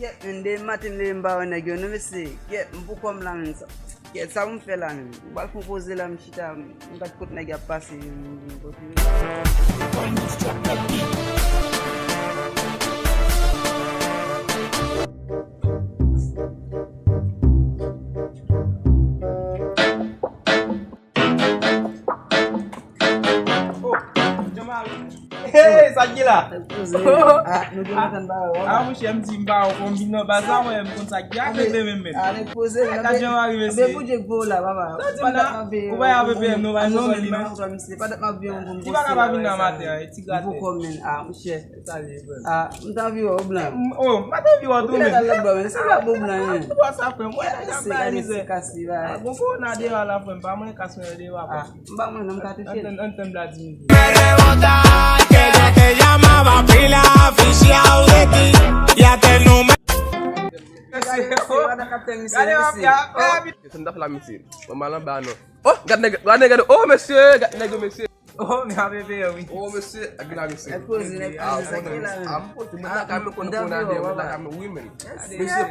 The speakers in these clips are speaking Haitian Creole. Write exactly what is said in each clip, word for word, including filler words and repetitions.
Kèt, menn, depi maten m leve m pa wè nèg yo non mesye. Kèt, m poukò m la menn sa. Kèt, sa pou m fè la menn? M pral pran poze la, m chita, m gad kot nèg y ap pase, m vin kote yo. Oh, Jean-Marie. Hey, sa k gen la? Poze. Ah, nou gen antann ba yo. Ah, monchè, m di m pa wè konbin nan baz la, mwen, m konn sa k gen ak rele menm menm. Ah, nèg poze. Gad Jean-Marie, mesye. Anben pou Dye gwo la, papa. Sa di m la, ou pa y ap peye m non, pa nan sòl li non. Misye, pa dat m ap veye yon konbin. Li pa ka pa vin nan maten an, e ti gratè. Pou kòm menn, ah, monchè. Sa li ye, frè m. Ah, m t anvi wè w blan. Oh, m pa t anvi wè w tou menm. Ou genlè t al lòt bò menm, se pa bon blan, hein. Ou wè sa, frè m, mwen, nèg ap bay mizè. Kase, kase, bay. Ah, bon, kowona deyò a la, frè m, pa mwen kas mwen deyò a, frè m. Ah, m pa mwen non, m ka touche l. Antann, antann Vladimir. Me rebota, que yo te llamaba pila, oficial de ti, ya te no me. Mesye, oh. Gade mafya, oh. Sa m t ap la, mesye. Mwen mal anba non. Oh, gad nèg, gad nèg, oh, mesye, gad nèg yo, mesye. Oh, men ap peye wi. Oh, mesye, ak la, mesye. Nèg poze, nèg poze, sa ki la menm? Ah, m poze, mwen lakay mwen konn konn ade, mwen lakay mwen, wi, men. Mesye,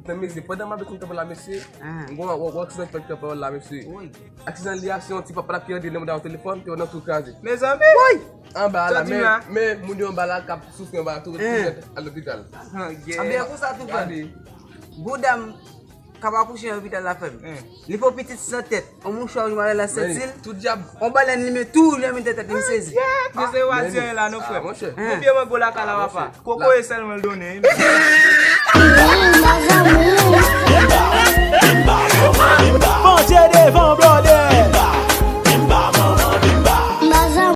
men mesye, pandan m ap konn kanpe la, mesye, m gon wòk, wòk, wòk, wòk, wòk la, mesye. Wi. Aksidan li a, se yon ti papa la ki ede nan mouda yon telefòn, te nan tou kraze. Mezanmi! Woy! Anba la, men, men moun yo anba la k ap soufri anba la, tou, tou nèt al lopital. Anben, konsa tou fè. Gade. Gwo dam k ap akouche nan lopital la, frè m. Li fè yon pitit san tèt, yon mouchwa ou jwenn nan senti l. Tout djab. Yon balèn li met tou, li met tèt li, m sezi. Mesye, wazyen la non, frè m. Mon pye mwen gwo lakay la, papa. Kokoye sèlman l donnen.